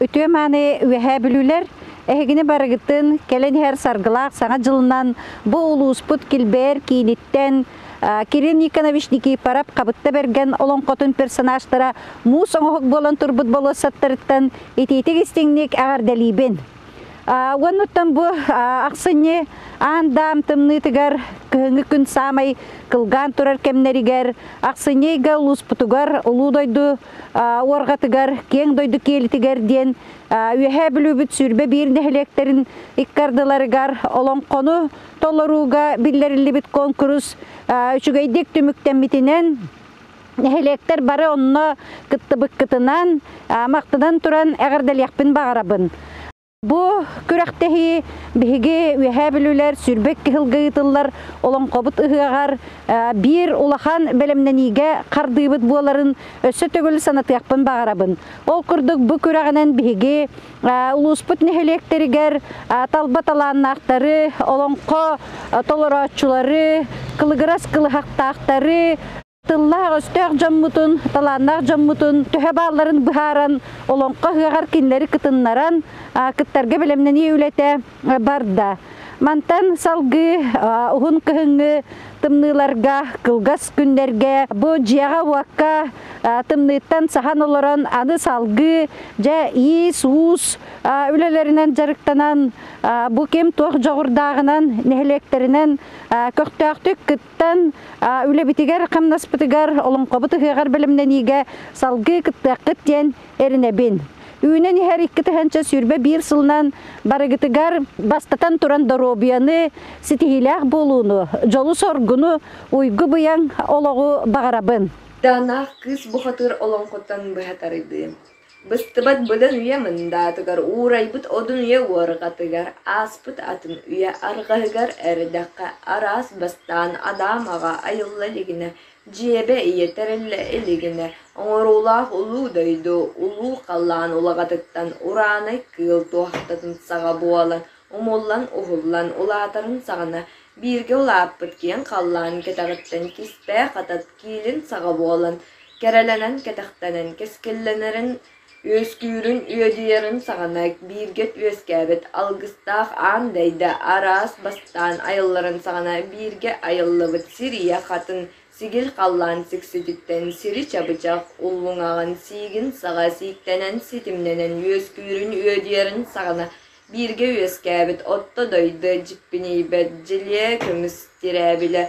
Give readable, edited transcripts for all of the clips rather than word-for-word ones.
Үтүө мааны Үөһээ Бүлүүлэр эһигини барыгытын кэлэн иһэр саргылаах саҥа дьылынан бу улууспут килбэйэр кииниттэн Кирилл Никонович Никифоров Хабытта Бэргэн олоҥхотун персонажтара муус оҥоһук буолан турбут болуоссаттарыттан итиитик истиҥник эҕэрдэлиибин. Уоннуттан бу ахсынньы аан даам тымныытыгар кыһыҥҥы күн саамай кылгаан турар кэмнэригэр ахсынньы ыйга улууспутугар улуу дойду уорҕатыгар киэҥ дойду киэлитигэр диэн Үөһээ Бүлүүбүт 21 нэһилиэктэрин икки ардыларыгар олоҥхону толорууга биллэриллибит куонкурус үчүгэйдик түмүктэммитинэн нэһилиэктэр бары онно кыттыбыккытынан махтанан туран эҕэрдэлиэхпин баҕарабын. Бу күрэхтэһии биһиги Үөһээ Бүлүүлэр 22 сылга ыытыллар олоҥхобут ыһыаҕар биир улахан бэлэмнэниигэ хардыыбыт буоларын өссө төгүл санатыахпын баҕарабын. Ол курдук бу күрэҕинэн биһиги улууспут нэһилиэктэригэр талба талааннаахтары, олоҥхо толорооччулары, кылыгырас кылыһахтаахтары, тыллаах-өстөөх дьоммутун, талааннаах дьоммутун төһө баалларын быһааран, олоҥхо ыһыаҕар кинилэри кытыннаран, кыттарга бэлэмнэнии үлэтэ барда. Мантан салгыы уһун кыһыҥҥы тымныыларга, кылгас күннэргэ бу дьиэҕэ-уокка тымныыттан саһан олорон аны салгыы дьэ иис-уус үлэлэринэн дьарыктанан бу ким туох дьоҕурдааҕынан нэһилиэктэринэн көхтөөхтүк кыттан үлэбитигэр хамнаспытыгар олоҥхобут ыһыаҕар бэлэмнэниигэ салгыы кыттыаххыт диэн эрэнэбин. Үүнэн иһэр 2021 сылынан барыгытыгар бастатан туран доруобуйаны, ситиһиилээх буолууну, дьолу-соргуну, уйгу-быйаҥ олоҕу баҕарабын. Дааннаах кыыс бухатыыр олоҥхоттон быһа тарыйдым. Быстыбат быдан үйэ мындаатыгар, уурайбыт одун үйэ уорҕатыгар, ааспыт атын үйэ арҕаһыгар эрдэххэ араас бастаан Адаам аҕа айылла илигинэ, дьиэбэ ийэ тэриллэ илигинэ, оҥоруулаах улуу дойду, улуу халлаан улаҕатыттан ураанай кыыл туоһахтатын саҕа буолан, умуллан уһуллан улаатарын саҕана, бииргэ улааппыт киэҥ халлаан кэтэҕиттэн киспээ хатат киилин саҕа буолан, кэрэлэнэн кэтэхтэнэн кэскиллэнэрин үөскүүрүн үөдүйэрин саҕана бииргэ үөскээбит алгыстаах аан дайда араас бастаан айылларын саҕана бииргэ айыллыбыт сир ийэ хатын сигил халлаан сиксититтэн сири чабычах уллуҥаҕын сиигин саҕа сииктэнэн ситимнэнэн үөскүүрүн үөдүйэрин саҕана бииргэ үөскээбит отто дойду дьиппинийбэт дьилиэ көмүс тирээбилэ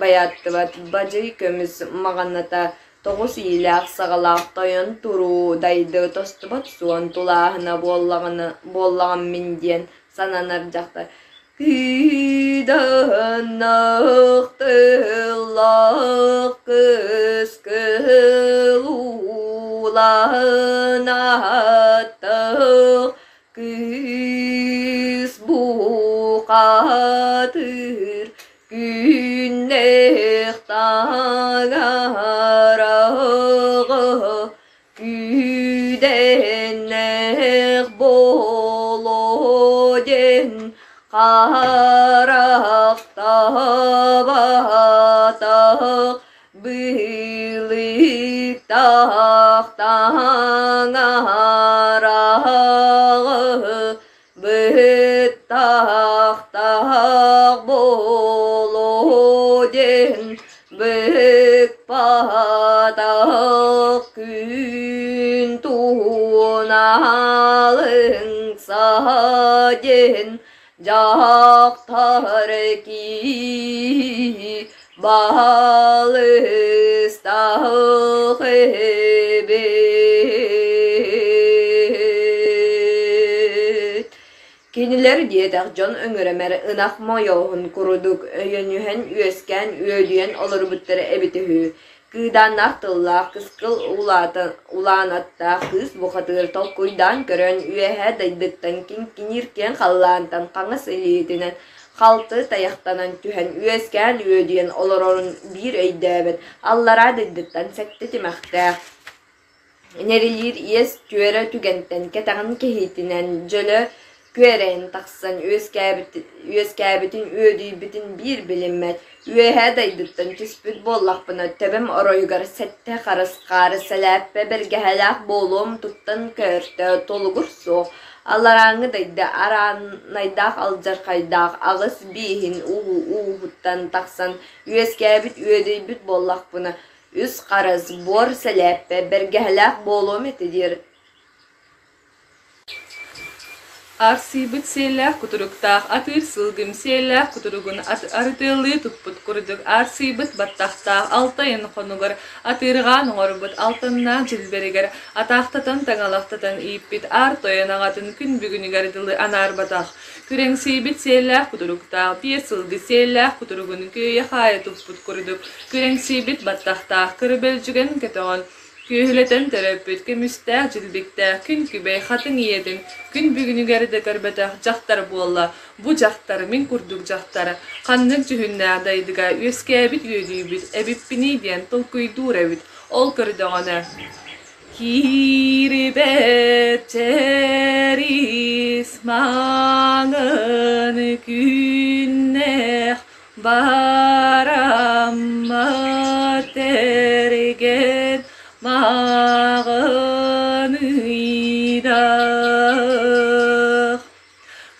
байааттыбат бадьый көмүс маҕаната тоҕус иилээх саҕалаах тойон туруу дайды тостубат суон тулааһына буоллаҕына буоллаҕым мин диэн сананар дьахтар кыыдаһынах тыллаах кыс кыһыл уулаһын ааттах кыыс бухатыр Күннээх таҥараҕа күүдэннээх боло диэн харахтаабатах быылыктаах таҥараҕа Быттахтаах буолуо диэн быкпатах күн туһуналыҥ саха диэн дьахтар киһи баалыстах эбит. Кинилэр диэтэх дьон ыҥырымэр ынах мойоһун курдук өйөнүһэн үөскээн үөдүйэн олорбуттара эбитэ үһү. Кыыдааннаах тыллаах кыскыл улаан аттаах кыыс бухатыыр толкуйдаан көрөн үөһээ дайдыттан киҥкиниир киэҥ халлаантан хаҥас илиитинэн халты тайахтанан түһэн үөскээн үөдүйэн олорорун биир өйдөөбөт, аллараа дайдыттан сэттэ тимэхтээх нэрилиир иэс түөрэ түгэнтэн кэтэҕин кэһиитинэн дьөлө Күөрэйэн тахсан үөскээбитин үөдүйбүтүн биир билиммэт, үөһээ дойдуттан түспүт буоллахпына төбөм оройугар сэттэ харыс хаары сэлээппэ бэргэһэлээх буолуом туттан көөртө толугур суох, алларааҥҥы дойду араанайдаах алдьархайдаах аҕыс бииһин ууһуттан тахсан үөскээбит үөдүйбүт буоллахпына үс харыс буор сэлээппэ бэргэһэлээх буолуом этэ диир. Арсыйбыт сиэллээх кутуруктаах атыыр сылгым сиэллээх кутуругун арытыалыы туппут курдук арсыйбыт баттахтаах алтайын хонугар атыырҕаан оҥорбут алтаннаах дьилбэригэр атаахтатан таҥалахтатан ииппит аар тойон аҕатын күн бүгүнүгэр дылы анаарбатах күрэҥсийбит сиэллээх кутуруктаах биэ сылгы сиэллээх кутуругун күөйэ-хаайа туппут курдук күрэҥсийбит баттахтаах кырыбэлдьүгэн көтөҕөн Күөһүлэтэн төрөппүт, көмүстээх, дьилбиктээх, күн күбэй хатыҥ ийэтин күн бүгүнүгэр да көрбөтөх дьахтар буолла. Бу дьахтар, мин курдук дьахтар, ханнык дьүһүннээх дайдыга үөскээбит үөдүйбүт эбиппиний диэн толкуйдуур эбит. Ол көрдөҕүнэ Киирбэт чэрис маҥан күннээх Бараммат эргэн маҕан ыйдаах,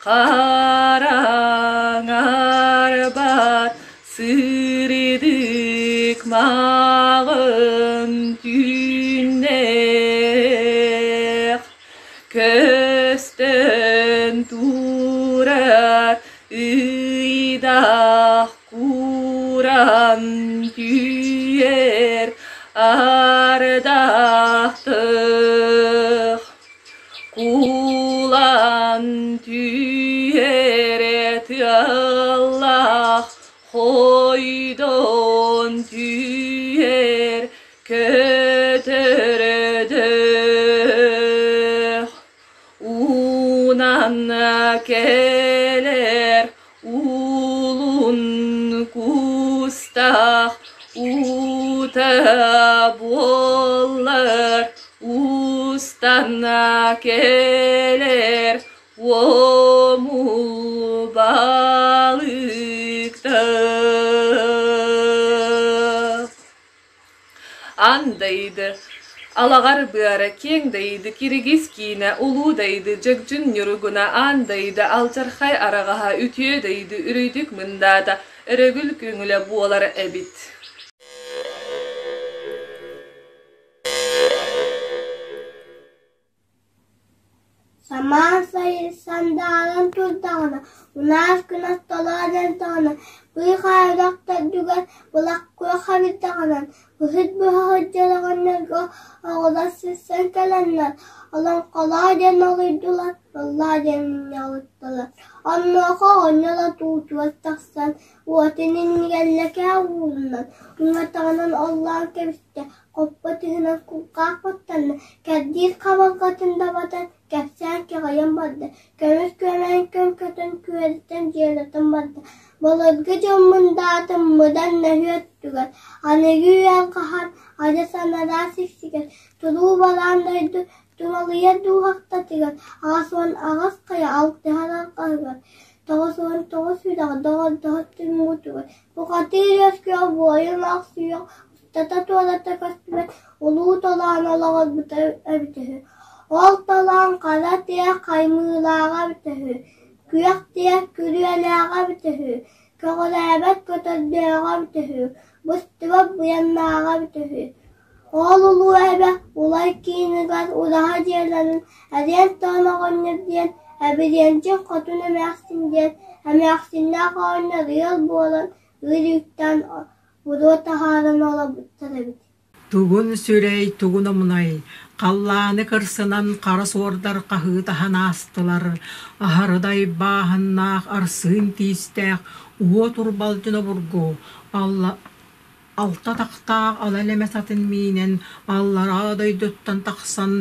хараҥарбат сырдык маҕан түүннээх, көстөн турар Ыйдаах кууран түһэр ардахтых, кулан түһэр тыаллаах хойдон түһэр көтөрдөөх. Уунан кэлэр уулун кустаах уута буоллар устан кэлэр уомул балыктаах. Андайды, Алаҕар быара, киэҥ дайды, киригис киинэ, улуу дайды, дьөгдьүн ньуругуна, аан дайды, алдьархай араҕаһа, үтүө дайды, үрүйдүк мындаата, өрөгүл көҥүлэ буолар эбит. Самаан сайын сандааран турдаҕына, унаас күн ортолоон эрдэҕинэ, быыхаа үрэх төрдүгэр былах күөх хабырдаҕынан, быһыт быһа сылдьар оҕонньорго оҕолор сырсан кэлэннэр, олоҥхолоо диэн олуйдулар, ыллаа диэн мунньалыттылар. Онуоха оҕонньор отуутугар тахсан, уотун иннигэр лэкээ уурунан, уҥатаҕынан оллоон кэбистэ, Хоппо түһүнэн кулгаах баттанна, кэрдиис хабарҕатын дабатан, кэпсээн кэҕийэн барда, көмүс күөмэйин көҥкөтөн күөрэтэн дьиэлэтэн барда. Былыргы дьон мындаатын мыдан нөһүө өттүгэр, аныгы үйэ хаһан адьас анараа сиксигэр, туруу бараан дойду туналыйар дууһахтатыгар, 88 хайа алтыһар арҕаһыгар, 99 сүрэҕи доҕордоһор түммутугар, бухатыыр үөскүөх буойун охсуйуох Устата-туората көстүбэт улуу толоон олоҕурбута эбитэ үһү. Ол толоон хара тыа хаймыылааҕа эбитэ үһү, күөх тыа күрүөлээҕэ эбитэ үһү, көҕүрээбэт көтөрдөөҕө эбитэ үһү, быстыбат быйаннааҕа эбитэ үһү. Ол улуу эбэ Улай киинигэр ураһа дьиэлэрин Эриэн Тоон оҕонньор диэн, Эбириэнчик Хотун эмээхсин диэн эмээхсиннээх оҕонньор ыал буолан ыыр үүттээн Буруо таһааран олорбуттар эбит. Тугун сүрэй, тугун омунай, халлааны кырсынан хара суордар хаһыытаһан аастылар, аһарыдай бааһыннаах арсыын тиистээх уот урбалдьын обургу алла алта атахтаах ала элэмэс атын миинэн аллараа дойдуттан тахсан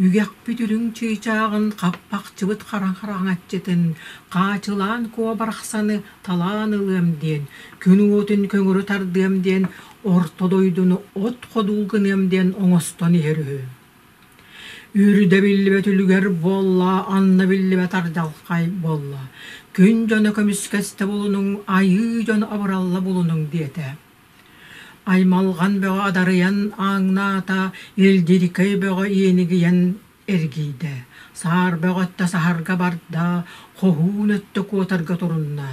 үгэхпит үрүҥ чыычааҕын хаппахчыбыт хара хараҥаччытын хаачылаан куо барахсаны талаан ылыам диэн, күн уотун көҥүрү тардыам диэн, орто дойдуну от ходуу гыныам диэн оҥостон иһэр үһү. Үрдэ биллибэт үлүгэр буолла, анна биллибэт ардьалхай буолла. Күн дьоно көмүскэстэ булунуҥ, айыы дьоно абыралла булунуҥ диэтэ. Аймалҕан бөҕө адарыйан ааҥнаата, илдьирикэй бөҕө иэнигийэн эргийдэ. Саар бөҕө өттө саһарга барда, хоһуун өттө куотарга турунна.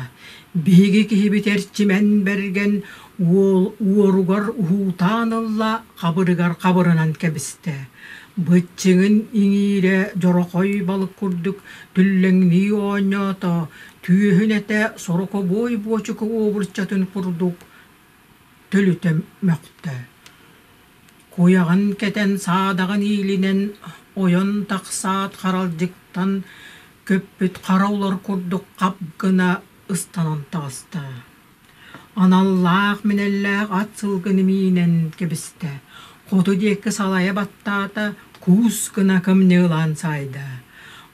Биһиги киһибит Эрчимэн Бэргэн уол уоругар уһуутаан ылла, хабырыгар хабырынан кэбистэ. Быччыҥын иҥиирэ дьорохой балык курдук түллэҥнии оонньоото, түөһүн этэ сорокобуой буочука уобурчатын курдук төлүтэ мөхтө. Куйаҕын кэтэн саадаҕын иилинэн ойон тахсаат харалдьыктан көппүт хара улар курдук хап гына ыстанан таҕыста. Аналлаах минэллээх ат сылгыны миинэн кэбистэ, хоту диэки салайа баттаата, куус гына кымньыылаан саайда.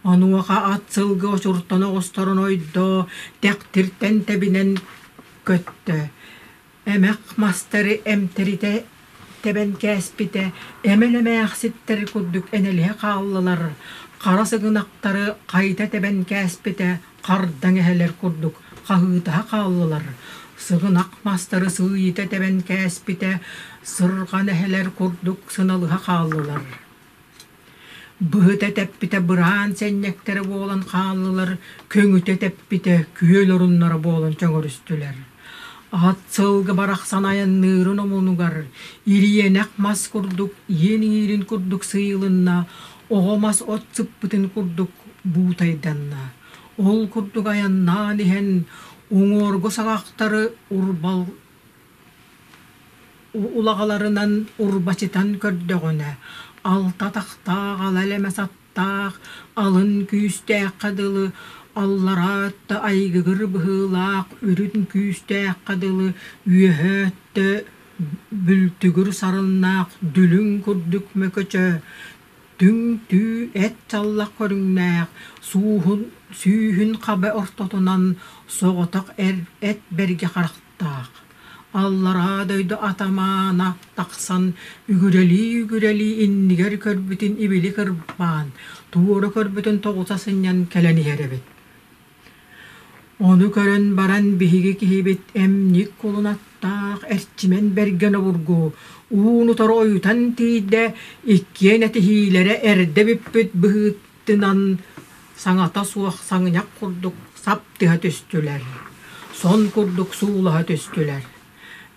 Онуоха ат сылгы очуртан оҕусторун ойдо, тэхтиртэн тэбинэн көттө. Эмэх мастары эмтэритэ тэбэн кээспитэ, эмэн эмээхситтэр курдук энэлиһэ хааллылар, хара сыгынахтары хайыта тэбэн кээспитэ, хардаҥ эһэлэр курдук хаһыытаһа хааллылар, сыгынах мастары сыыйыта тэбэн кээспитэ, сырҕан эһэлэр курдук сыналыһа хааллылар. Быһыта тэппитэ быраан сэнньэктэрэ буолан хааллылар, көҥүтэ тэппитэ күөл оруннара буолан чөҥөрүстүлэр. Ат сылгы барахсан айанныырын омунугар ириэнэх мас курдук иэн иҥиирин курдук сыыйылынна, оҕо мас от сыппытын курдук буутайданна. Ол курдук айаннаан иһэн уҥуоргу саҕахтары урбал улаҕаларынан урбачытан көрдөҕүнэ, алта атахтаах ала элэмэс аттаах, алын күүстээххэ дылы, аллараа өттө айгыгыр быһыылаах үрүн күүстээххэ дылы, үөһээ өттө бүлтүгүр сарыннаах дүлүҥ курдук мөкөчө, түҥ-түү эт чаллах көрүҥнээх, сууһун сүүһүн хаба ортотунан соҕотох эр эт бэргэ харахтаах. Аллараа дойду атамаана тахсан үгүрэлии-үгүрэлии иннигэр көрбүтүн ибили кырбаан, туора көрбүтүн тоҕута сынньан кэлэн иһэр эбит. Ону көрөн баран биһиги киһибит эмньик кулун аттаах Эрчимэн Бэргэн обургу уун-утары ойутан тиийдэ, иккиэн этиһиилэрэ эрдэ бүппүт быһыытынан саҥата суох саҥынньах курдук сап тыһа түстүлэр, сон курдук суулаһа түстүлэр.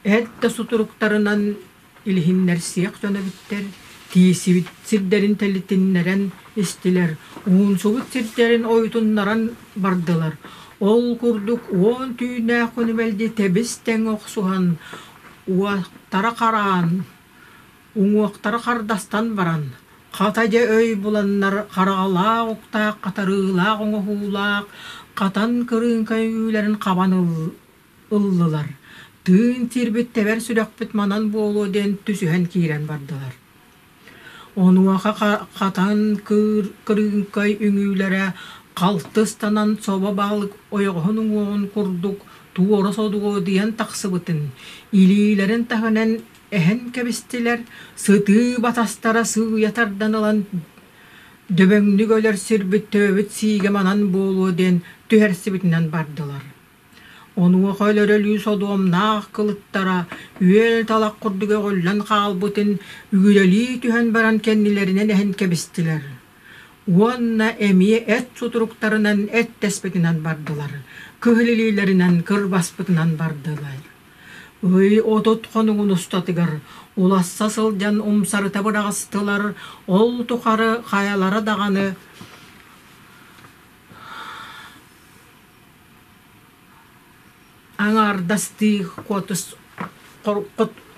Эт да сутуруктарынан илиһиннэрсиэх дьон эбиттэр, тиийсибит сирдэрин тэлитиннэрэн истилэр, уунсубут сирдэрин ойутуннаран бардылар. Ол курдук уон түүннээх күнү мэлдьи тэбис-тэҥ охсуһан, уохтара хараан, уҥуохтара хардастан баран, хата дьэ өй буланнар хараҕалаах уктаах хатарыылаах оҥоһуулаах хатан кырыыҥкай үүлэрин хабан ыллылар, тыын сирбит тэбэр сүрэхпит манан буолуо диэн түсүһэн киирэн бардылар. Онуоха хатан кырыыҥкай үҥүүлэрэ халты ыстанан собо баалык ойоҕоһун уҥуоҕун курдук туора содуодуйан тахсыбытын, илиилэрин таһынан эһэн кэбистилэр, сытыы батастара сыыйа тардан ылан дөбөҥнүк өлөр сирбит төбөбүт сиигэ манан буолуо диэн түһэрсибитинэн бардылар. Онуоха өлөрөлүү содуомнаах кылыттара үөл талах курдук өҕүллэн хаалбытын үгүрэлии түһэн баран кэннилэринэн эһэн кэбистилэр. Уонна эмиэ эт сутуруктарынан эттэспитинэн бардылар, кыһыл илиилэринэн кырбаспытынан бардылар. Ый 30 хонугун устатыгар уласса сылдьан умсарыта быраҕыстылар, ол тухары хайалара даҕаны Аҥаардастыы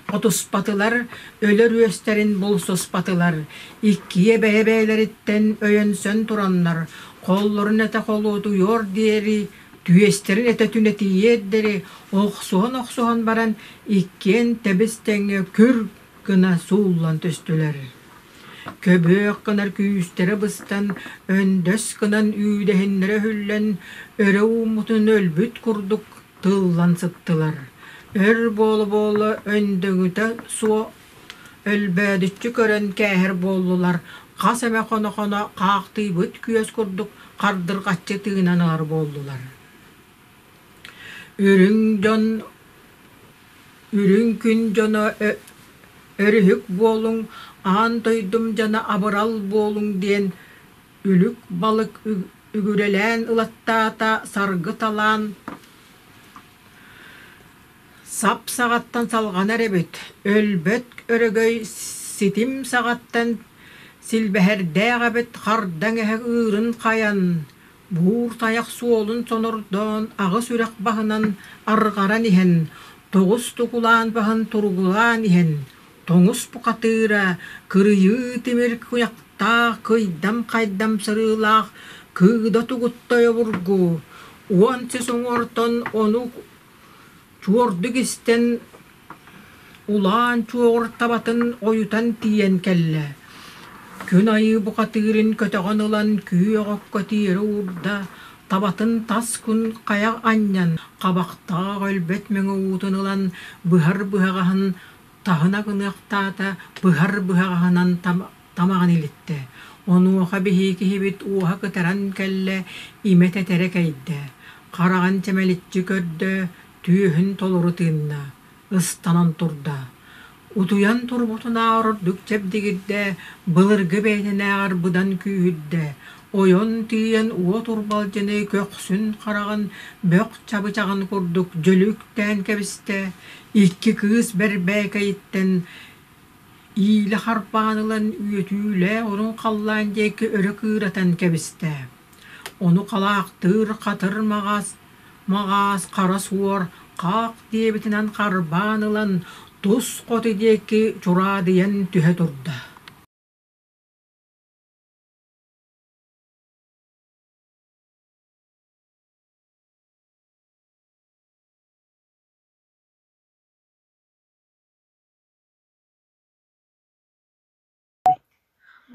хотуспатылар, өлөр үөстэрин булсуспатылар, иккиэ бэйэ-бэйэлэриттэн өйөнсөн тураннар, холлорун этэ холуотуйуор диэри, түөстэрин этэ түнэтийиэр диэри охсуһан-охсуһан баран иккиэн тэбис-тэҥҥэ күр гына сууллан түстүлэр. Көбүөх гынар күүстэрэ быстан, өндөс гынан үүдэһиннэрэ өһүллэн, өрө ууммутун өлбүт курдук тыллан сыттылар. Өр буола-буола өндөҥүтэ суох өлбөөдүччү көрөн кээһэр буоллулар, хас эмэ хоно-хоно хаахтыйбыт күөс курдук хардырҕаччы тыынан ылар буоллулар. Үрүҥ дьон Үрүҥ күн дьоно өрүһүк буолуҥ, аан дойдум дьоно абырал буолуҥ диэн үлүк балык үгүрэлээн ылаттаата, саргы талаан сап саҕаттан салҕанар эбит, өлбөт өрөгөй ситим саҕаттан силбэһэрдээх эбит, хардаҥ эһэ ыырын хайан, Буур тайах суолун сонордоон аҕыс үрэх баһынан арҕаран иһэн, тоҕус тукулаан баһын туругулаан иһэн, тоҥус бухатыыра кырыйыы тимир куйахтаах кыйдам-хайдам сырыылаах кыыда тугуттай обургу, 10 сис уҥуортан ону чуордук истэн улаан чуоҕур табатын ойутан тиийэн кэллэ. Күн айыы бухатыырын көтөҕөн ылан күөх окко тиэрэ уурда, табатын тас күн хайа анньан, хабахтаах өлбөт мэҥэ уутун ылан быһар быһаҕаһын таһына гыныахтаата, быһар быһаҕаһынан тамаҕын илиттэ. Онуоха биһиги киһибит уоһа кытаран кэллэ, имэ тэтэрэ кэйдэ. Хараҕын чэмэличчи көрдө, түөһүн толору тыынна, ыстанан турда. Утуйан турбутунааҕар ордук чэбдигирдэ, былыргы бэйэтинээҕэр быдан күүһүрдэ, ойон тиийэн уот урбалдьыны көхсүн хараҕын бөх чабычаҕын курдук дьөлө үктээн кэбистэ, икки кыыс бэрбээкэйиттэн иилэ харбаан ылан үөтүүлээх урун халлаан диэки өрө кыыратан кэбистэ. Ону халаахтыыр хатыр маҕас маҕаас хара суор хаах диэбитинэн харбаан ылан тус хоту диэки чураадыйан түһэ турда.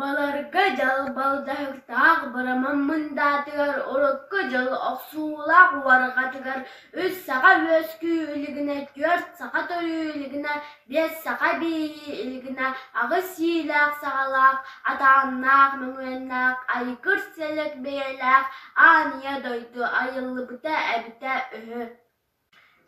Баларга дьал балдьаһыктаах быраман мындаатыгар урукку дьыл охсуулаах уорҕатыгар үс саха үөскүү илигинэ, түөрт саха төрүү илигинэ, биэс саха бииһии илигинэ, аҕыс иилээх саҕалаах, атааннаах мөҥүөннээх, айгыр сэлэк бэйэлээх аан ийэ дойду айыллыбыта эбитэ үһү.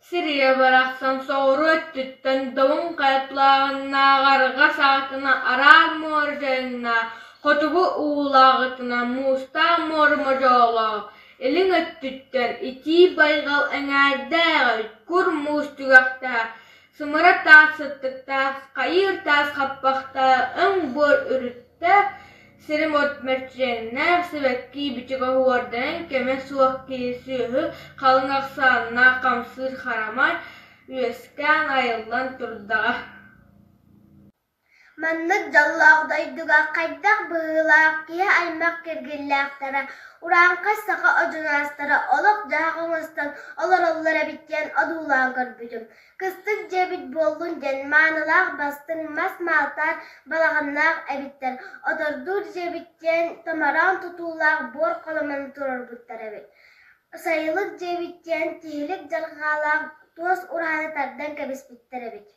Сирийэ барахсан соҕуруу өттүттэн Добун хайатлааҕыннааҕар саатына араас муора дьайыннаах, хотугу уулааҕытынан муустаах муора модьоолоох, илин өттүттэн итии байҕал эҥээрдээх эбит, кур муус түгэхтээх, сымара таас сыттыктаах, хайыыр таас хаппахтаах, өҥ буор үрүттээх, Сирим от мэрчиэннээх сибэкки бичик оһуорданан кэмэ суох киһи сүөһү халыҥ ахсааннаах хамсыыр харамай үөскээн айыллан турдаҕа. Маннык дьоллоох дойдуга хайдах быһыылаах киһи аймах киргиллээхтэрэ, урааҥхай саха одьунаастара олох-дьаһах оҥостон олороллор эбит диэн одуулаан көрбүтүм. Кыстык дьиэбит буоллун диэн маанылаах бастыҥ мас маалтаан балаҕаннаах эбиттэр, отордуур дьиэбит диэн томороон тутуулаах буор холомону туруорбуттар эбит. Сайылык дьиэбит диэн тиһилик дьарҕаалаах туос ураһаны тардан кэбиспиттэр эбит.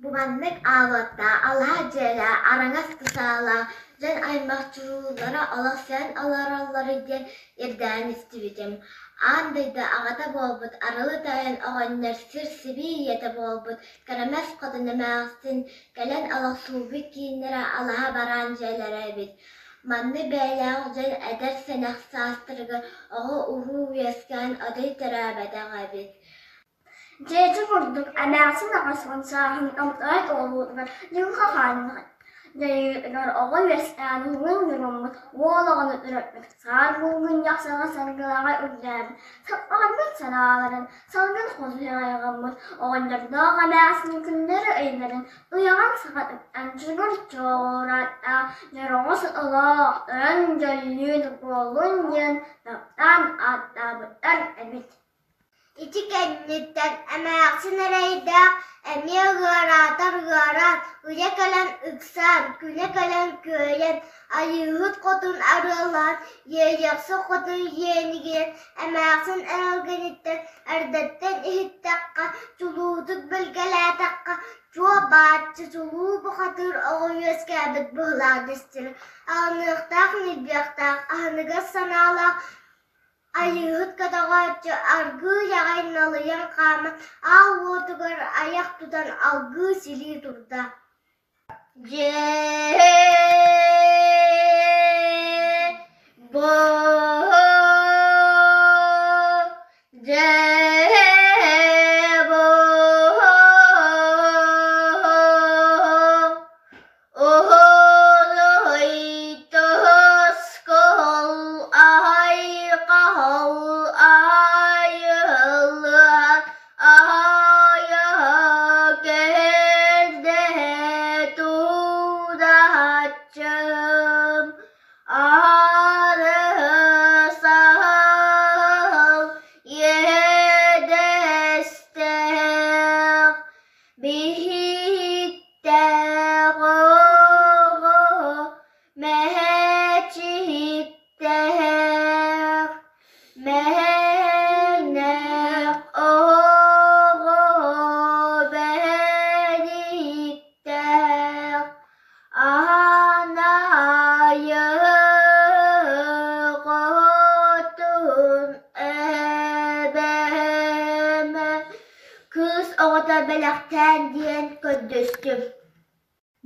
Бу маннык аалаттаах алаһа дьиэлээх араҥас тысаалаах дьон аймах чуруулара олохсуйан олороллор диэн ирдээн истибитим. Аан дойду аҕата буолбут Арылы Тойон оҕонньор сир-сибии ийэтэ буолбут Кэрэмэс Хотун эмээхсин кэлэн олохсуйбут кииннэрэ алаһа бараан дьиэлэрэ эбит. Манна бэйэлээх дьон эдэр-сэнэх саастарыгар оҕо-уруу үөскээн отой төрөөбөтөх эбит. Дьиэтэ курдук эмээхсин 80 сааһын амтара туолуутугар дьылҕа хааннаах дьайыытыгар оҕо үөскээн уһун дьороммут уол оҕону төрөппүт саар булгунньах саҕа саргылаҕа үрдээбит саппаҕырбыт санааларын салгын хосуйаҕайҕаммыт оҕонньордоох эмээхсин күннэри ыйдарын ыйаҕын саҕатыттан чугур чуорааттаах дьороҕос олоох өрөн дьөллүүн буоллун диэн таптаан ааттаабыттар эбит. Ити кэнниттэн эмээхсин эрэйдээх эмиэ ыараатар ыараан, ыйа кэлэн ыксаан, күнэ кэлэн күөйэн, Айыыһыт хотун арыалаан, Иэйэхсит хотун иэнигийэн, эмээхсин эрэлгиниттэн эрдэттэн иһиттэххэ, чулуутук билгэлээтэххэ, Чуо бааччы чулуу бухатыыр оҕо үөскээбит быһыылаах дэстилэр, аҕыныахтаах ньиргиэхтээх, аһыныгас санаалаах Айыыһыт көтөҕөөччү аргыый аҕай налыйан хааман аал уотугар айах тутан алгыы силии турда Дьээ бо дьээ бо Иэдэстээх Биһиктээх оҕо мэһэччиһиктээх, мэһэҥнээх оҕо бэһэниһиктээх, аһанаайы хотун эбээмэ Кыыс оҕото бэлэхтээн диэн көрдөстүм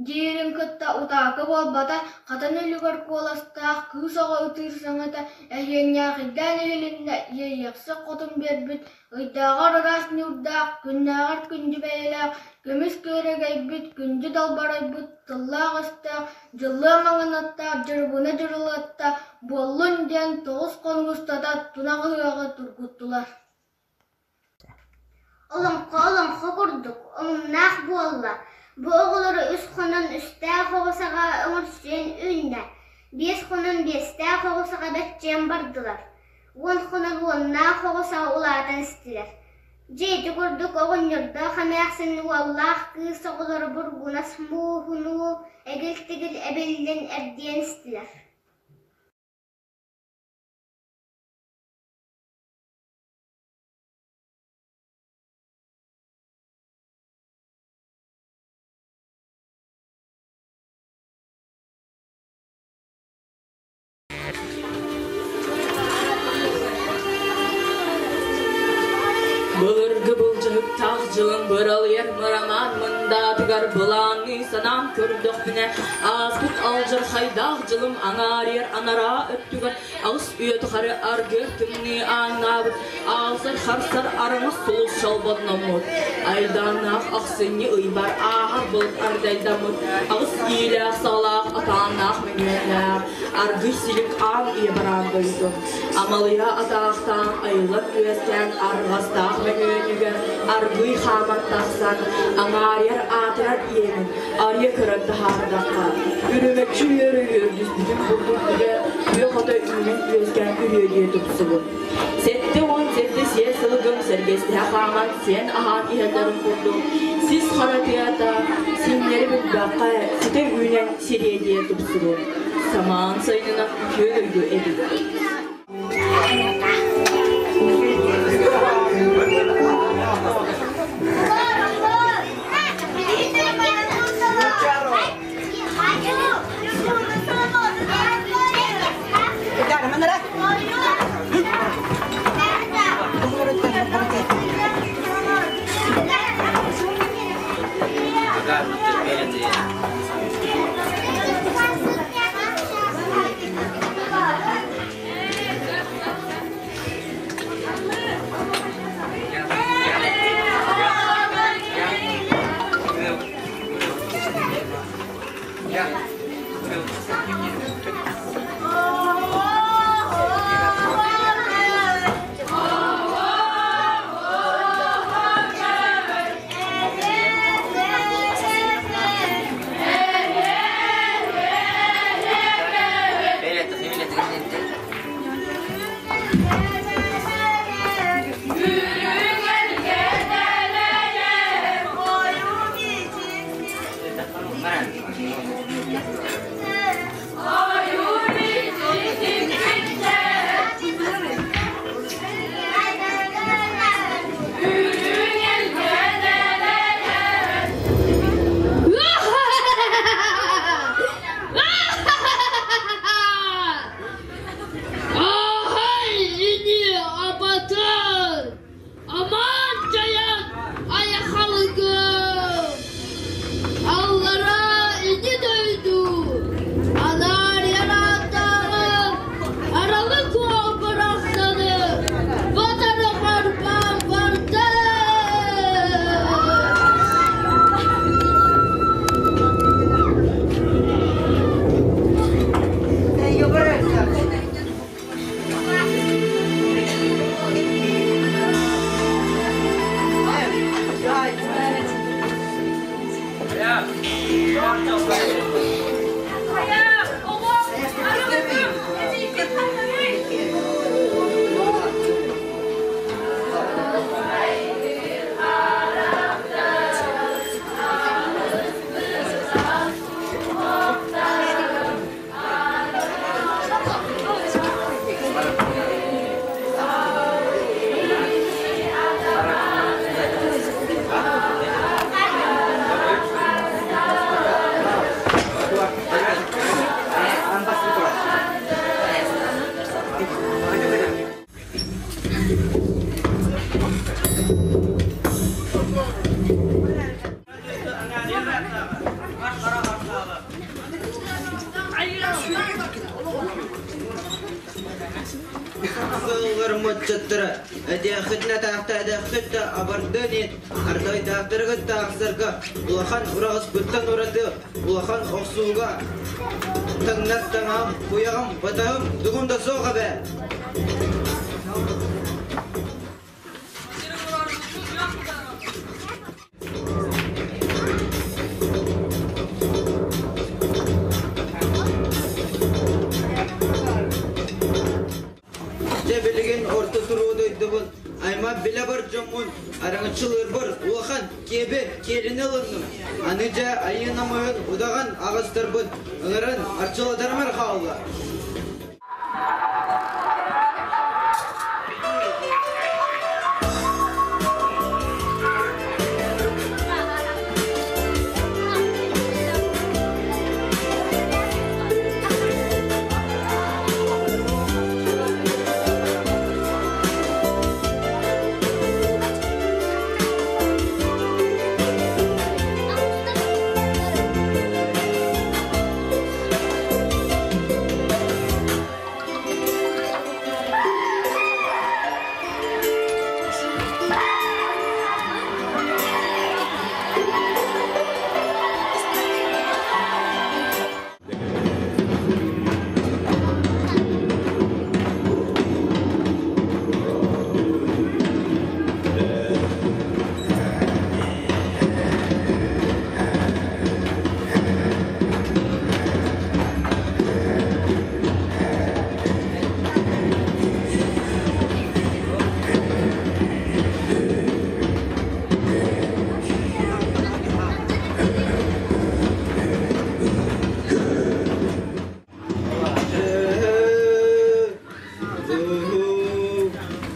Диирин кытта утаакы буолбата, хатан үлүгэр куоластаах кыыс оҕо ытыыр саҥата эһиэнньээхийдээн иһилиннэ, иэйиэхсит хотун биэрбит, ыйдааҕар ыраас ньуурдаах, күннээҕэр күндү бэйэлээх, көмүс күөрэгэйбит, күндү далбарайбыт, тыллаах-өстөөх, дьыллыа маҥан аттаах Дьырыбына Дьырылыатта буоллун диэн тоҕус хонук устата тунах ыһыаҕы тургуттулар. Олоҥхо олоҥхо курдук, омуннаах буолла, бу оҕолору үс хонон үстээх оҕо саҕа өҥөрсүйэн үүннэ, биэс хонон биэстээх оҕо саҕа бэччийэн бардылар, уон хонон уоннаах оҕо саҕа улаатан истилэр. Дьэ ити курдук оҕонньордоох эмээхсин уоллаах кыыс оҕолоро бургунас мууһунуу эгил-тэгил эбиллэн эрдийэн истилэр. Былыргы былдьаһыктаах дьылын быралыйар мырамаан мындаатыгар былаанныы санаан көрдөхпүнэ, ааспыт алдьархайдаах дьылым аҥаарыйар анараа өттүгэр Аҕыс үйэ тухары аргыар тымныы ааҥнаабыт, аалсар-харсар араҥас сулус чолбонноммут, айдааннаах ахсынньы ыйбар ааһар былыт ардайдаммыт, аҕыс иилээх-саҕалаах атааннаах мөҥүөннээх, аргый силик аан ийэ бараан дойду, амалыйа атаахтаан айыллан үөскээн арҕастаах мөҥүөнүгэр аргый хааман тахсан, аҥаарыйар аатырар иэнин арыйа көрөн таһаардахха, үрүмэччи үөрү үөрдүспүтүн курдук үгэ күөх ото үүнэн үөскээн күрүөлүү тупсубут. 77 сиэ сылгым сэргэстэһэ хааман сиэн аһаан иһэллэрин курдук сис хара тыата синньэри билбэххэ ситэ үүнэн сириэдийэ тупсубут. Самаан сайынынан үтүө дойду эбит. ыччаттара, этиэххитинэ атаахтаатаххыт да абардыан иһин, ардайдаахтарыгыт таахсарга улахан ураҕаспыттан ураты улахан охсууга таҥнар таҥаһым, куйаҕым, батаһым тугум да суох эбээт. Дьэ билигин орто туруу дойдубун аймах билэ бар дьоммун араҥаччылыырбар улахан киэби киэлини ылынным. Аны дьэ айыы намыһын удаҕан аҕыстарбын ыҥыран арчылатарым хаалла.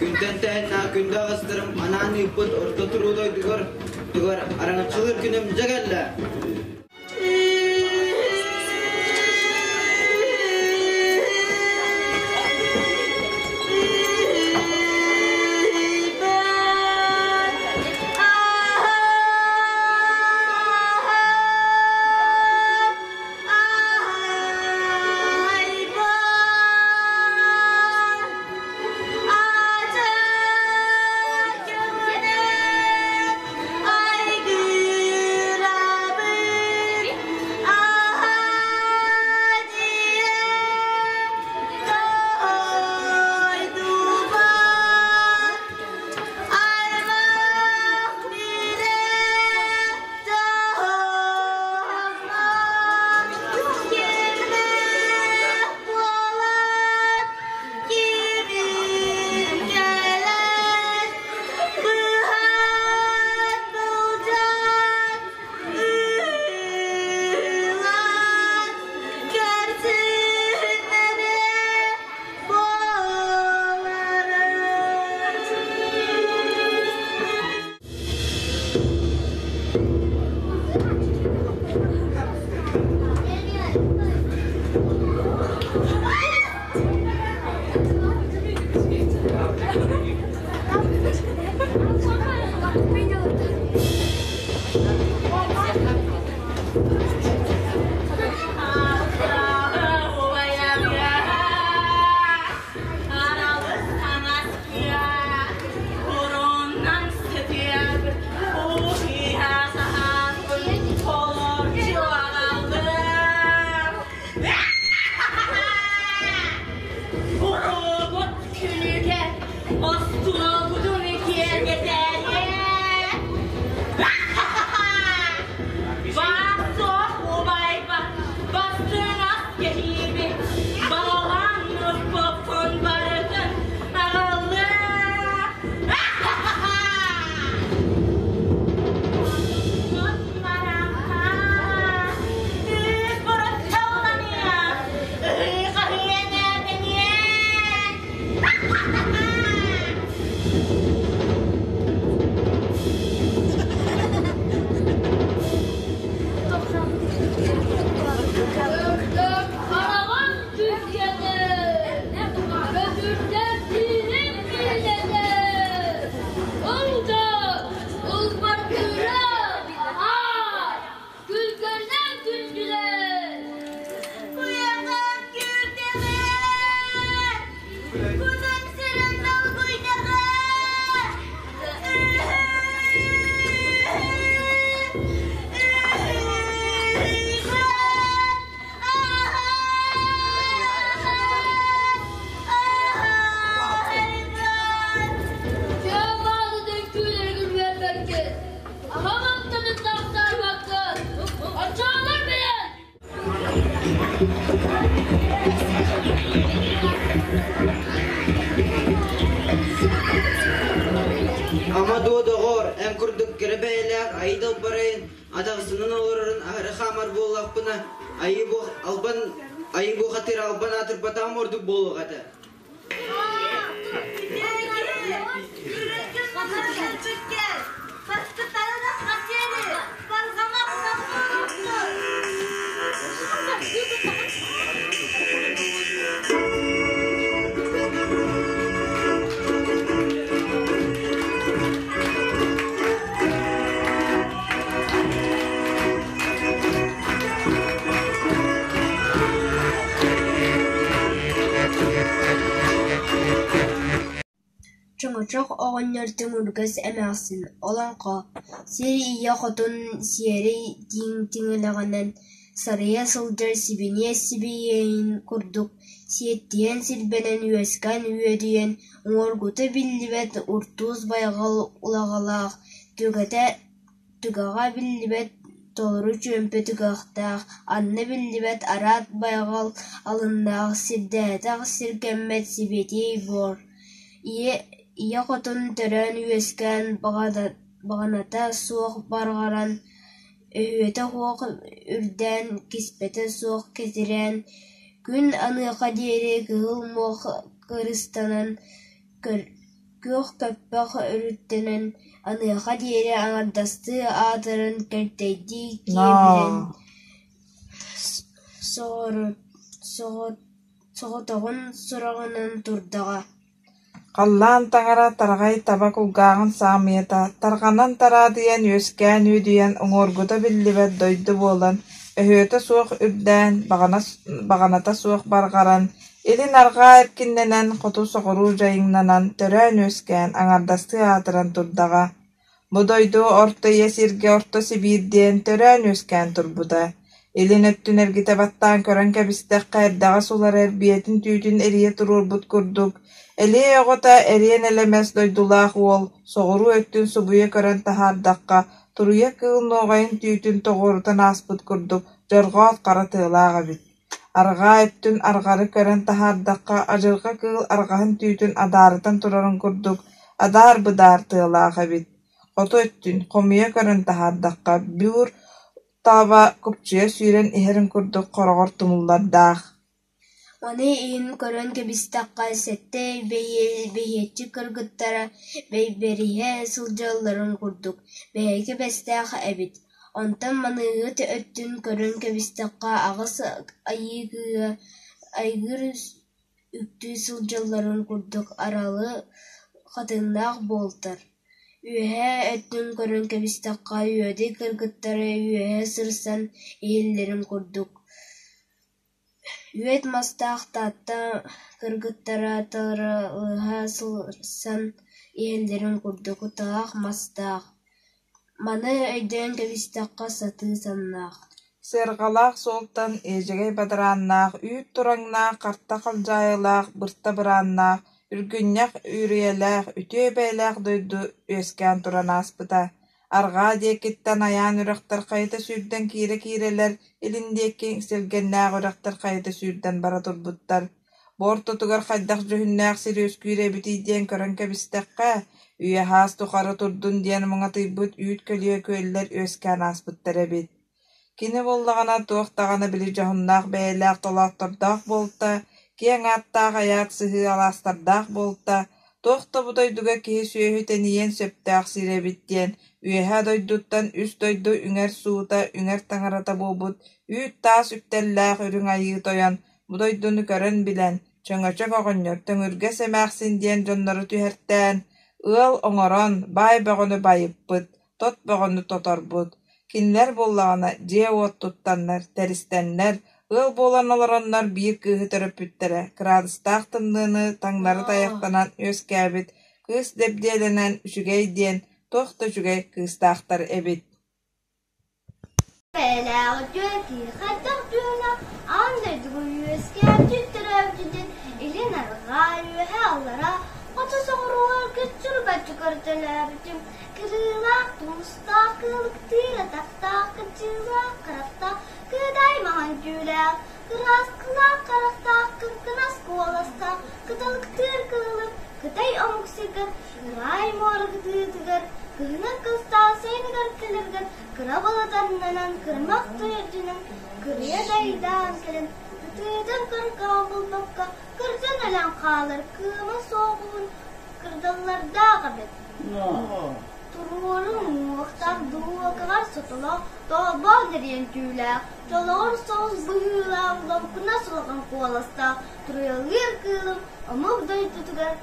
Күнтэн тэһиннэ күндү аҕыстарым анаан ыыппыт орто туруу дойдугар тугар араҥаччылыыр күнүм дьэ кэллэ. Ама дуо доҕоор, эн курдук кэрэ бэйэлээх айыы далбарайын атаҕасынан олорорун аһары хаамар буоллахпына, айыы буох албан айыы буохатыыр албан аатырбатаҕым ордук буолуох этэ. Чөҥөчөх оҕонньор Төҥүргэс эмээхсин олоҥхо, сир ийэ хотун сиэрэй тииҥ тиҥилэҕинэн сарыйа сылдьар сибиниэс сибиэһэйин курдук сиэттиһэн силбэнэн үөскээн үөдүйэн уҥуоргута биллибэт уртуус байҕал улаҕалаах, түгэтэ түгэҕэ биллибэт толору чүөмпэ түгэхтээх, анна биллибэт араат байҕал алыннаах, сирдээтэх сиргэммэт сибэтиэй буор, ийэ ийэ хотун төрөөн-үөскээн баҕаната суох барҕаран, өһүөтэ суох үрдээн, киспэтэ суох кэтирээн, күн аныаха диэри кыһыл муох кырыстанан, күөх көппөх өрүттэнэн, аныаха диэри аҥардастыы аатыран кэлтэйдии киэбирэн, соҕотоҕун сураҕынан турдаҕа Халлаан таҥара тараҕай таба кулгааҕын саамыйата тарҕанан тараадыйан үөскээн үөдүйэн уҥуоргута биллибэт дойду буолан, өһүөтэ суох үрдээн, баҕаната суох барҕаран, илин-арҕаа эркиннэнэн, хоту-соҕуруу дьайыҥнанан, төрөөн-үөскээн аҥардастыы аатыран турдаҕа. Бу дойду Орто Ийэ сиргэ Орто Сибиир диэн төрөөн-үөскээн турбута. Илин өттүн эргитэ баттаан көрөн кэбистэххэ, эрдэҕэс улар эрбиэтин түүтүн эрийэ туруорбут курдук, элиэ оҕото эриэн элэмэс дойдулаах уол соҕуруу өттүн субуйа көрөн таһаардахха, туруйа кыыл нуоҕайын түүтүн тоҕуорутан ааспыт курдук дьорҕоот хара тыалаах эбит. Арҕаа өттүн арҕары көрөн таһаардахха, адьырҕа кыыл арҕаһын түүтүн адаарытан турарын курдук, адаар-быдаар тыалаах эбит. Хоту өттүн хомуйа көрөн таһаардахха, бүүр таба купчуйа сүүрэн иһэрин курдук хороҕор тумуллардаах. Маны иһин көрөн кэбистэххэ, сэттэ бэһиэччик кыргыттара бэйбэриһэ сылдьалларын курдук, бэһэкэ бэстээх эбит. Онтон маныыһыт өттүн көрөн кэбистэххэ, аҕыс айыы кыыһа айгыр үктүү сылдьалларын курдук аралы хатыҥнаах буолтар. Үөһээ өттүн көрөн кэбистэххэ, үөдэй кыргыттара үөһэ сырсан иһэллэрин курдук, үөт мастаах Таатта кыргыттара таралыһа сырсан иһэллэрин курдук талах мастаах, маны өйдөөн кэбистэххэ сатыы саннаах Сыарҕалаах суолтан иэдьэгэй бадарааннаах, үүт тураҥнаах, харта халдьаайылаах, бырта бырааннаах, үргүнньэх үрүйэлээх, үтүө бэйэлээх дойду үөскээн туран ааспыта. Арҕаа диэкиттэн айаан үрэхтэр хайыта сүүрдэн киирэ-киирэлэр, илин диэки силгэннээх үрэхтэр хайыта сүүрдэн бара турбуттар. Бу ортотугар хайдах дьүһүннээх сир үөскүүр эбитий диэн көрөн кэбистэххэ, үйэ-саас тухары турдун диэн муҥатыйбыт үүт көлүйэ күөллэр үөскээн ааспыттар эбит. Кини буоллаҕына туох даҕаны били дьоһуннаах бэйэлээх толооттордоох буолта, киэҥ ааттаах айаат сыһыы алаастардаах буолта, туох да бу дойдуга киһи-сүөһү тэнийиэн сөптөөх сир эбит диэн үөһээ дойдуттан үс дойду үҥэр суута, үҥэр таҥарата буолбут үүт-таас үктэллээх Үрүҥ Айыы Тойон бу дойдуну көрөн-билэн, Чөҥөчөк оҕонньор Төҥүргэс эмээхсин диэн дьоннору түһэртээн, ыал оҥорон, баай бөҕөнү байыппыт, тот бөҕөнү тоторбут. Кинилэр буоллаҕына дьиэ-уот туттаннар, тэристэннэр, ыал буолан олороннор биир кыыһы төрөппүттэрэ, кыраадыстаах тымныыны таҥнары тайахтанан үөскээбит кыыс дэбдиэлэнэн үчүгэй диэн туох да үчүгэй кыыстаахтар эбит. Бэйэлээх үтүө киһи хайдах дьүһүнэ аан дойдуга үөскээбитин төрөөбүтүн илин арҕаа үөһэ аллараа хоту соҕуруу өргүт-чурбаччы көрүтэлээбитим кырыылаах тумустаах кыылыктыыр атахтаах кыччыылаах харахтаах кыыдай маҥан түүлээх. Кырааскалаах харахтаах, кыҥкынас куоластаах, кыталыктыыр кыылым Кытай омук сиргэр, ыраай муора кытыытыгар, кыһынын кыстаан сайыныгар кэлэргэр кыра балатаннанан кырмах төрдүнэн кырыйа дайдаан кэлэн, кытыытын кыркаан булбакка кырдьан өлөн хаалар кыыма суоҕун кырдаллардаах эбит. Туруору уҥуохтаах дуокаҕар сотолоох, тоолбоох дириэн түүлээх, чолоҕор соҕус быһыылаах лоҥкунас улахан куоластаах туруйалыыр кыылым омук дойдутугар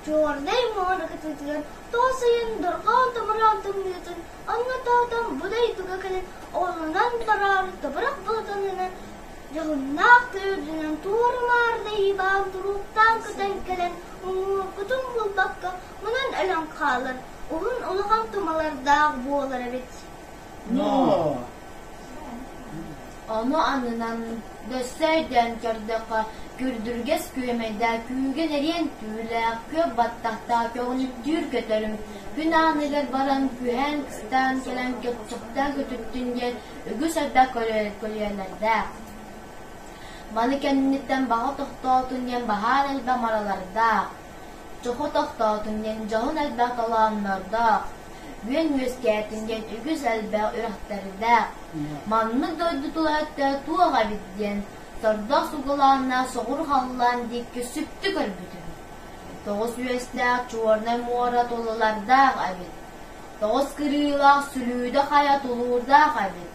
Чуордай муора кытыытыгар тоҕус ыйын дорҕоон-томороон тымныытын онно тоотон бу дойдуга кэлэн олунан бараары тобурах былытанынан дьоһуннаах тыа үрдүнэн туора-маары даһыыбаан турууктаан көтөн кэлэн уҥуоргутун булбакка мунан өлөн хаалар уһун улахан тумалардаах буолар эбит. Ону аннынан дөссө өйдөөн көрдөххө, күрдүргэс күөмэйдээх күүгэн эриэн түүлээх, күөх баттахтаах көҕүлүктүүр көтөрүм күн ааныгар баран күһээн кыстаан кэлэн көччөхтөөн көтүттүн диэн үгүс элбэх көлүөнэлэрдээх. Маны кэнниттэн баҕа тохтоотун диэн баһаар элбэх маралардаах, чоху тохтоотун диэн дьоһун элбэх толооннордоох, үөн үөскээтин диэн үгүс элбэх үрэхтэрдээх. Маннык дойду тула өттө туох эбит диэн сордоох сугулааннаах соҕуруу халлаан диэки сүптү көрбүтүм. Тоҕус үөстээх Чуорнай муора тулалардаах эбит. Тоҕус кырыылаах Сүлүүдэ хайа тулуурдаах эбит.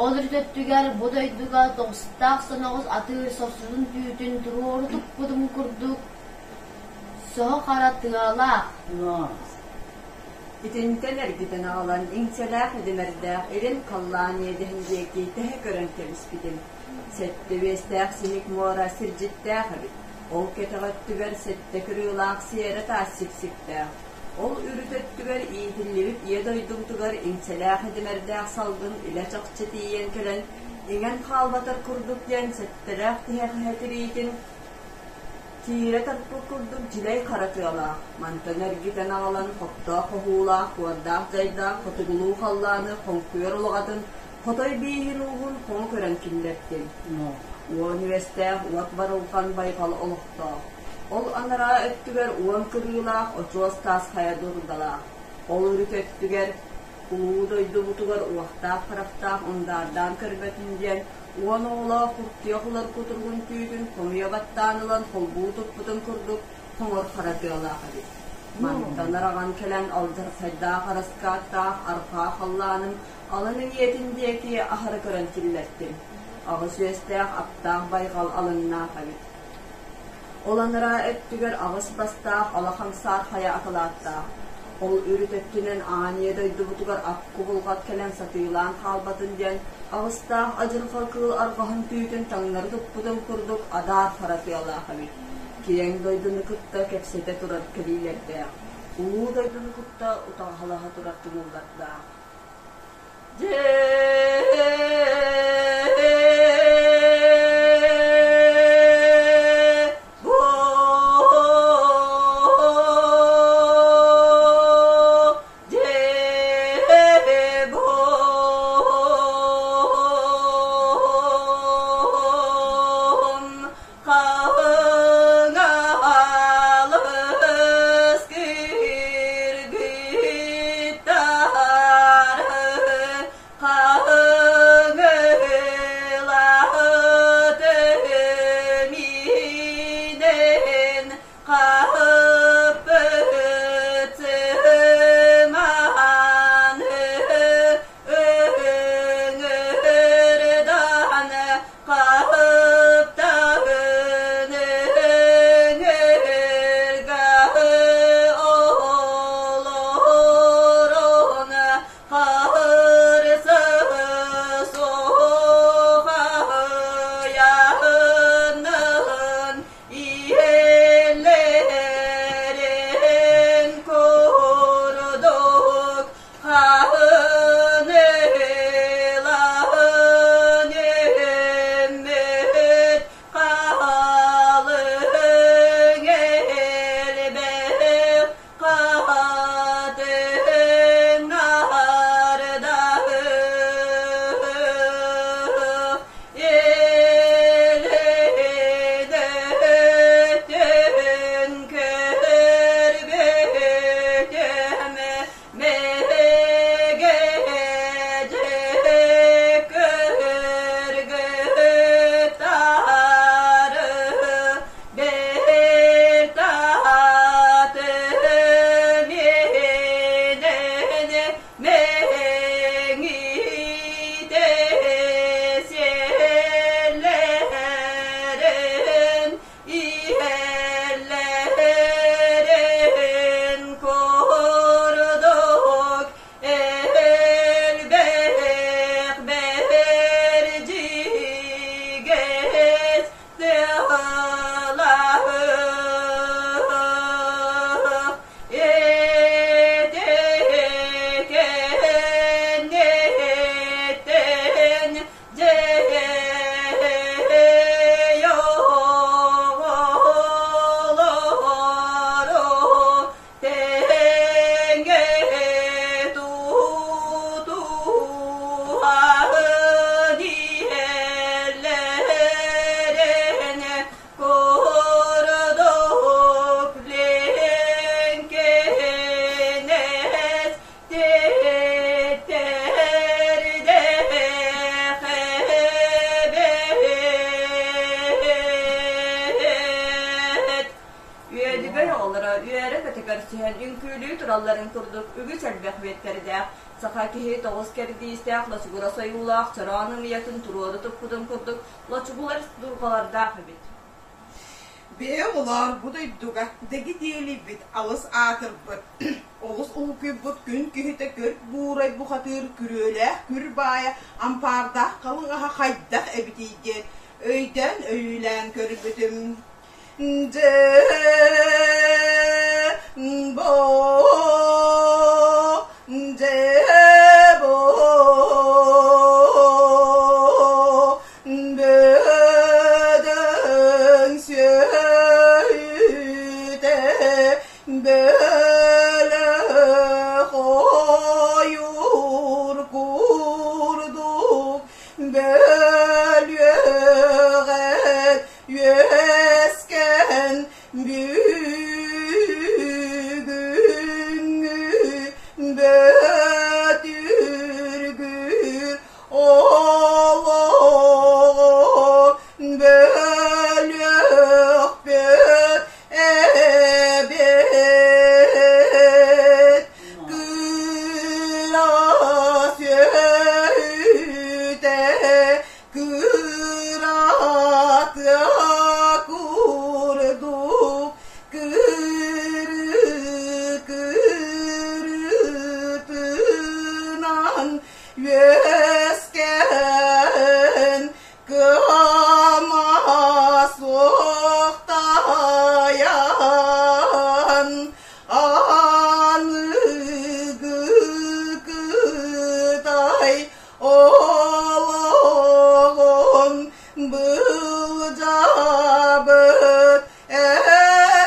Ол үрүт өттүгэр бу дойдуга тоҕустаах соноҕос атыыр сорсутун түүтүн туруору туппутум курдук соһо хара тыалаах. Итинтэн эргитэн аҕалан иҥсэлээх идэмэрдээх илин халлаан иэдэһин диэки тэһэ көрөн кэбиспитим. Сэттэ үөстээх сиһик муора сирдьиттээх эбит. Ол кэтэх өттүгэр сэттэ кырыылаах сиэрэ таас сиксиктээх. Ол үрүт өттүгэр иитиллибит ийэ дойдубутугар иҥсэлээх идэмэрдээх салгын илэ-чахчы тиийэн кэлэн, иҥэн хаалбатар курдук диэн сэттэлээх тиһэх эһэ тириитин Тиирэ тарпыт курдук дьилэй хара тыалаах, мантан эргитэн аҕалан хоптоох хоһуулаах, куордаах дьайдаах хотугулуу халлааны хоҥкуйар улаҕатын хотой бииһин ууһун хоҥо көрөн киллэртим. Уон үөстээх уот барылҕан байҕал олохтоох. Ол анараа өттүгэр уон кырыылаах очуос таас хайа дурдалаах. Ол үрүт өттүгэр улуу дойдубутугар уохтаах харахтаах ундаардаан көрбөтүн диэн уон оҕолоох куртуйах ылар кутуругун түүтүн хомуйа баттаан ылан холбуу туппутун курдук хоҥор хара тыалаах эбит. Мантан араҕан кэлэн алдьархайдаах араскааттаах арҕаа халлааным алын эҥиэтин диэки аһары көрөн киллэртим. Аҕыс үөстээх аптаах байҕал алыннаах эбит. Ол анараа өттүгэр аҕыс бастаах алахан саар хайа акылааттаах. Ол үрүт өттүнэн аан ийэ дойдубутугар ат кубулҕат кэлэн сатыылаан хаалбатын диэн аҕыстаах адьырҕа кыыл арҕаһын түүтүн таҥнары туппутун курдук адаар хара тыалаах эбит. Киэҥ дойдуну кытта кэпсэтэ турар кэлиилэрдээх, улуу дойдуну кытта утаҕалаһа турар тумуллардаах. Хаҥалыс киргиттары, хаҥалыс Көрсүһэн үҥкүүлүү туралларын курдук үгүс элбэх үөттэрдээх, саха киһи тоҕус кэрдиистээх лочугурас ойуулаах чороон ымыйатын туруору туппутун курдук лочугулар дурҕалардаах эбит. Бэйэ оҕолоор, бу дойдуга дэги диэлийбит, алыс аатырбыт, олус уһукуйбут күн киһитэ көрт буурай бухатыыр күрүөлээх күр баайа ампаардаах халыҥ аһа хайдах эбитий диэн өйдөөн өйүүлээн көрбүтүм. Дьэ, бо, дьэ, бо, Бөдөҥ сүөһүтэ бөлөх ойуур курдук бөлүөҕэр үөскэн бүгүҥҥү бөтүргүр Олоҕу бөлүөхпүт эбит, кыра сүөһүтэ кыратыа курдук кыры кырытынан үөскээн кыама суохтайан аныгы Кытай олоҕун былдьаабыт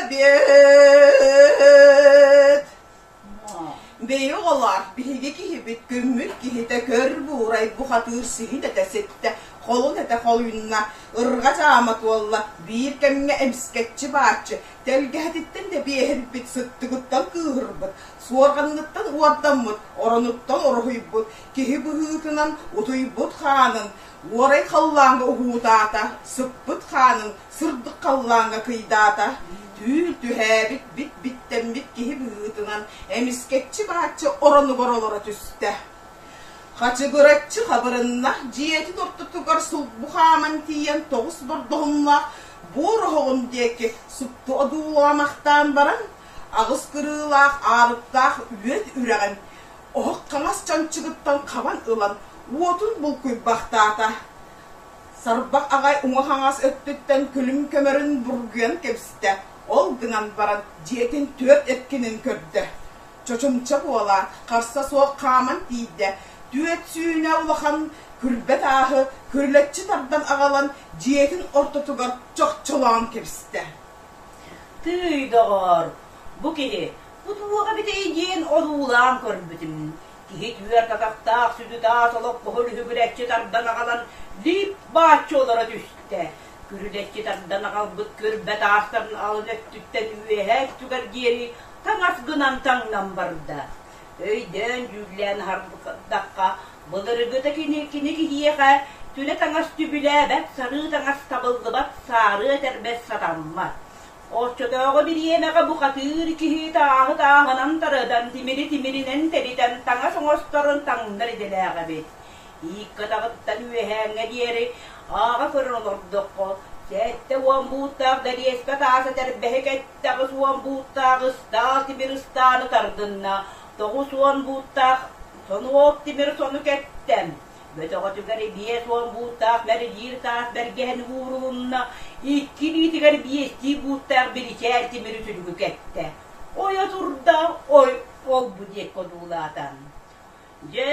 эбиэт. Бэйи оҕолоор, биһиги киһибит күммүт киһитэ көр буурай бухатыыр сиһин этэ ситтэ, холун этэ холуйунна, ырҕа дьаама туолла, биир кэмҥэ эмискэччи бааччы, тэлгэһэтиттэн да биэһирбит, сыттыгыттан кыыһырбыт, суорҕаныттан уордаммыт, оронуттан ороһуйбут, киһи быһыытынан утуйбут хаанын, уорай халлааҥҥа уһуутаата, сыппыт хаанын сырдык халлааҥҥа кыйдаата, түүл түһээбит бит-биттэммит киһи быһыытынан эмискэччи бааччы оронугар олоро түстэ. Хачыгыраччы хабырынна, дьиэтин ортотугар сулбу хааман тиийэн тоҕус бордоһуннаах буор оһоҕун диэки супту одуулаамахтаан баран, аҕыс кырыылаах аарыктаах үөт үрэҕин оһох хаҥас чанчыгыттан хабан ылан уотун булкуйбахтаата. Сарбах аҕай уҥа-хаҥас өттүттэн күлүм көмөрүн бургуйан кэбистэ, ол гынан баран дьиэтин түөрт эркинин көрдө. Чочумча буолаат, харса суох хааман тиийдэ, түөрт сүүнэ улахан күрбэ тааһы күрүлэччи тардан аҕалан дьиэтин ортотугар чохчолоон кэбистэ. Тыый, доҕоор, бу киһи бу туох эбитэй диэн одуулаан көрбүтүм. Киһи түөрт атахтаах сүдү таас олоппоһу лүһүгүрэччи тардан аҕалан лип бааччы олоро түстэ. Күрүлэччи тардан аҕалбыт күрбэ таастарын алын өттүттэн үөһэ өттүгэр диэри таҥас гынан таҥнан барда. Өйдөөн дьүүллээн аһардахха, былыргыта кини кини киһиэхэ түнэ таҥас түбүлээбэт, сарыы таҥас табыллыбат, саарыа этэрбэс сатаммат. Оччотооҕу бириэмэҕэ бухатыыр киһи тааһы тааһынан тарыдан, тимири тимиринэн тэлитэн таҥас оҥосторун таҥнар идэлээх эбит. Ииккэ атаҕыттан үөһээҥҥэ диэри ааҕа көрөн олордоххо, 70 бууттаах дэриэскэ таас этэрбэһи кэттэ, 80 бууттаах ыстаал тимир ыстааны тардынна, 90 бууттаах сонуок тимир сону кэттэ. Бөтөҕөтүгэр 50 бууттаах мэрилиир таас бэргэһэн уурулунна, икки илиитигэр биэстии бууттаах биричээл тимири сүлүгү кэттэ. Ойо турда, ой, ол-бу диэки одуулаата. Дьэ,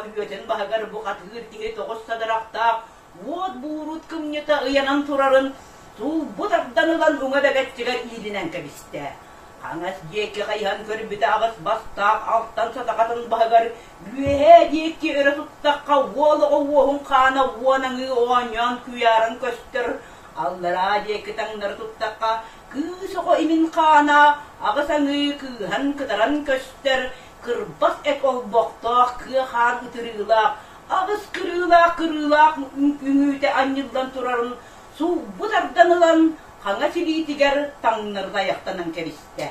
өһүөтүн баһыгар бухатыыр киһи тоҕус садарахтаах уот буурут кымньыта ыйанан турарын суулбут ардан ылан уҥа бэгэччигэр иилинэн кэбистэ. Хаҥас диэки хайыһан көрбүтэ аҕыс бастаах алтан сатаҕатын баһыгар үөһээ диэки өрө туттахха уол оҕо уоһун хаана уон аҥыы оонньоон күйааран көстөр, аллараа диэки таҥнары туттахха кыыс оҕо имин хаана аҕыс аҥыы кыыһан кытаран көстөр, кырбас эт олбохтоох кыа хаан ытырыылаах, аҕыс кырыылаах кырыылаах үҥүүтэ анньыллан турарын суулбут ардан ылан хаҥас илиитигэр таҥнары тайахтанан кэбистэ.